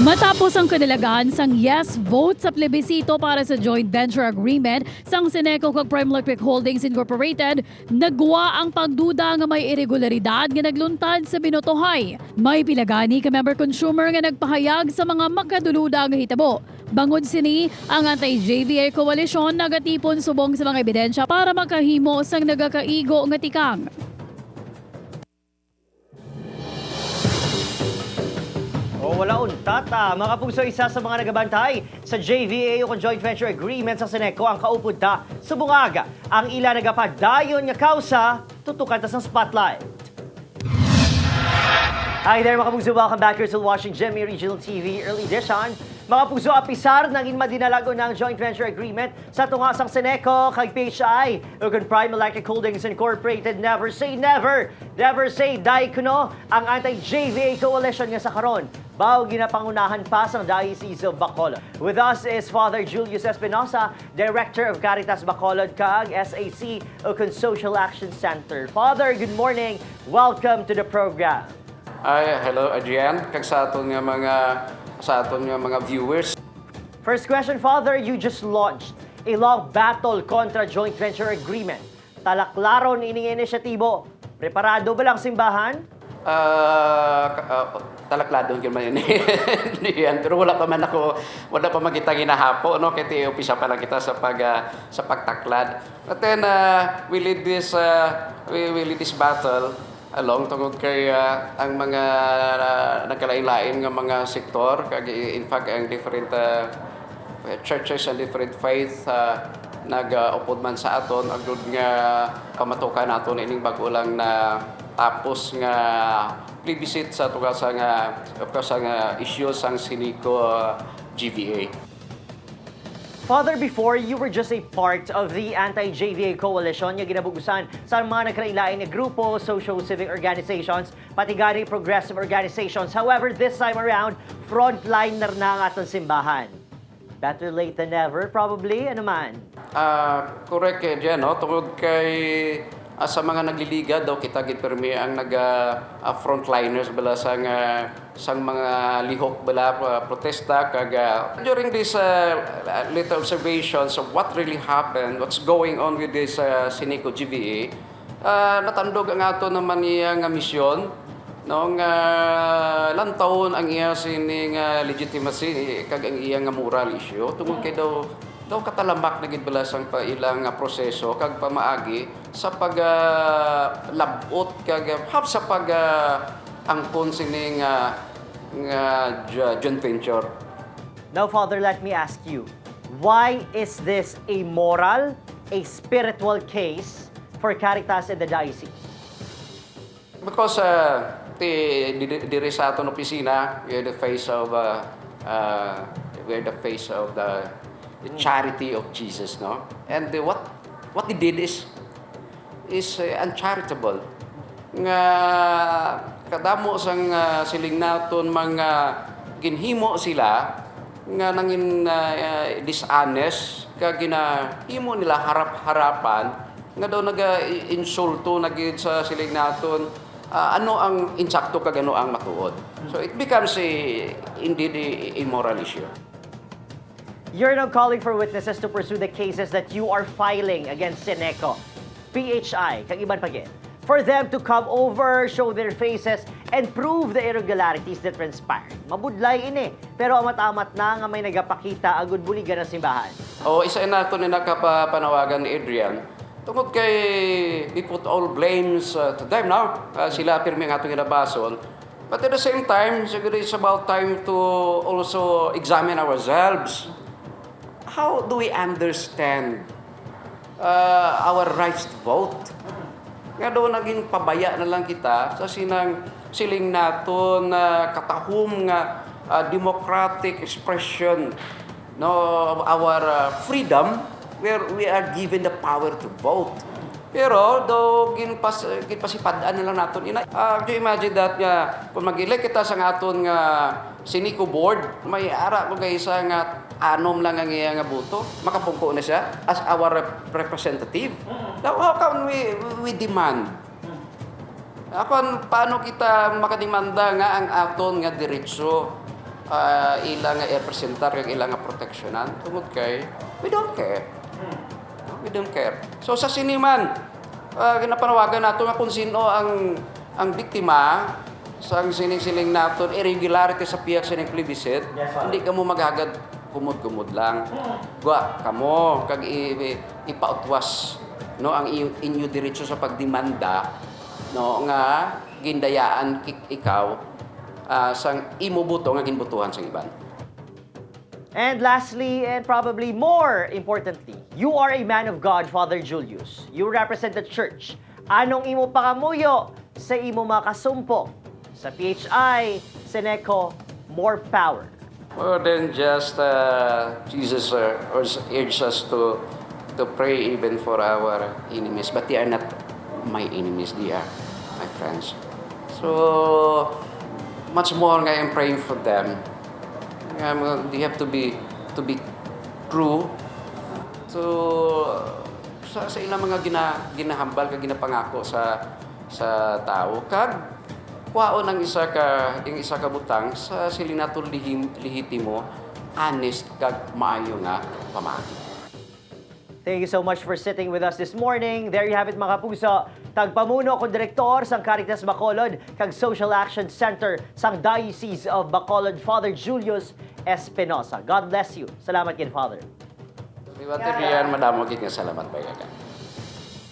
Matapos ang kadalagan sang yes vote sa plebisito para sa joint venture agreement sang Ceneco kag Prime Electric Holdings Incorporated, nagwa ang pagduda nga may irregularidad nga nagluntad sa binotohay. May pila gani ka member consumer nga nagpahayag sa mga makaduluda nga hitabo. Bangod sini, ang anti-JVA coalition nagatipon subong sa mga ebidensya para makahimo sang nagakaigo nga tikang. O wala untata, mga kapuso, isa sa mga nagabantay sa JVA o Joint Venture Agreement sa Ceneco ang kaupod ta sa bungaga. Ang ila nagapadayon nga kausa, tutukan ta sa spotlight. Hi there, mga kapuso, welcome back. You're still watching GMA Regional TV Early Edition. Mga puso, apisar nangin madinalago ng joint venture agreement sa tungasang Ceneco kag PHI ug Prime Electric Holdings Incorporated. Never say never, never say die kuno ang anti-JVA coalition nga sa karon bawo ginapangunahan pa sang Diocese of Bacolod. With us is Father Julius Espinosa, Director of Caritas Bacolod kag SAC ug Social Action Center. Father, good morning. Welcome to the program. Ay, hello Adrian, kag sa aton nga mga viewers. First question, Father, you just launched a long battle kontra joint venture agreement. Talaklaron ining inisyatibo. Preparado ba lang simbahan? Talakladon gyud man ini. Yan, pero wala pa man kita ginahapo, no, kay ti umpisa pa lang kita sa pagtaklad. But then we lead this battle along tungod kay ang mga nagkalain-lain nga mga sektor kag in fact ang different churches and different faith nag-upod man sa aton agud nga pamatukan naton ining bag-o lang na tapos nga plebiscite sa tuga sa nga, of course, ang issues ang Ceneco JVA. Father, before you were just a part of the anti-JVA coalition nga ginabugusan sa mga nagkalain nga grupo, social civic organizations, pati gani progressive organizations. However, this time around, frontliner na ang atong simbahan. Better late than never, probably. Ano man? Correct kay diyan, no, tungod kay sa mga nagliliga daw kita gid permi ang naga frontliners bala sa nga sang mga lihok bala protesta kag during this little observations of what really happened, what's going on with this Ceneco JVA, natandog ang ato naman iya nga misyon, no, nga lantawon ang iya sining legitimacy kag ang iya nga moral issue tungod kay daw daw katalamak na gid bala sang pailang nga proseso kag pamaagi sa pag labot kag hap sa pag angkon sining nga joint venture. Now, Father, let me ask you, why is this a moral, a spiritual case for Caritas and the diocese? Because ti diri sa aton opisina, we are the face of the charity of Jesus, no? And what they did is uncharitable. Nga kadamo sang siling naton mga ginhimo sila nga nangin dishonest kag ginahimo nila harap-harapan nga daw naga-insulto na gid sa siling naton ano ang insakto kag ano ang matuod. So it becomes a indeed a moral issue. You're now calling for witnesses to pursue the cases that you are filing against Ceneco, PHI, kag iban pa gid, for them to come over, show their faces, and prove the irregularities that transpired. Mabudlay ini, pero amat-amat na nga may nagapakita agud buligan ng simbahan. O isa na ito ni nakapanawagan ni Adrian. Tungod kay we put all blames to them now. Sila pirmi ang atong ginabason. But at the same time, siguro it's about time to also examine ourselves. How do we understand our rights to vote? Nga daw naging pabaya na lang kita sa sinang siling naton na katahum nga democratic expression, no, of our freedom where we are given the power to vote. Pero do ginpasipad-an na lang naton ina. Do you imagine that nga kung mag-elect kita sa aton nga Ceneco board, may ara ko kay isa nga anom lang ang iya nga boto, makapungko na siya as our representative. Now, how can we demand? Ako, paano kita makademanda nga ang aton nga diretso Ilang nga i-presentar kag ilang nga proteksyonan tungod kay we don't care. We don't care. So sa siniman, ginapanawagan nato nga kung sino ang biktima sa ang sining-sining naton irregularity sa pihak sining plebiscite, Yes, Father. hindi kamo maghagad kumod-kumod lang. Gwa kamo kag ipautwas, no, ang inyo diretso sa pagdemanda, no, nga gindayaan ikaw sang imo buto nga ginbutuhan sang iban. And lastly, and probably more importantly, you are a man of God, Father Julius. You represent the church. Anong imo pakamuyo sa imo mga kasumpong? Sa PHI, Ceneco, more power. More than just Jesus urged us to pray even for our enemies, but they are not my enemies; they are my friends. So much more nga I am praying for them. They have to be true to sa ilang mga ginahambal kag ginapangako sa tao kag kwaon ang isa ka butang sa sila naton lehitimo, honest kag maayo nga pamaagi. Thank you so much for sitting with us this morning. There you have it, mga kapuso. Tagpamuno kung direktor sang Caritas Bacolod kag Social Action Center sang Diocese of Bacolod, Father Julius Espinosa. God bless you. Salamat gid, Father. Liwat riyan, madamo gid nga salamat ba ka.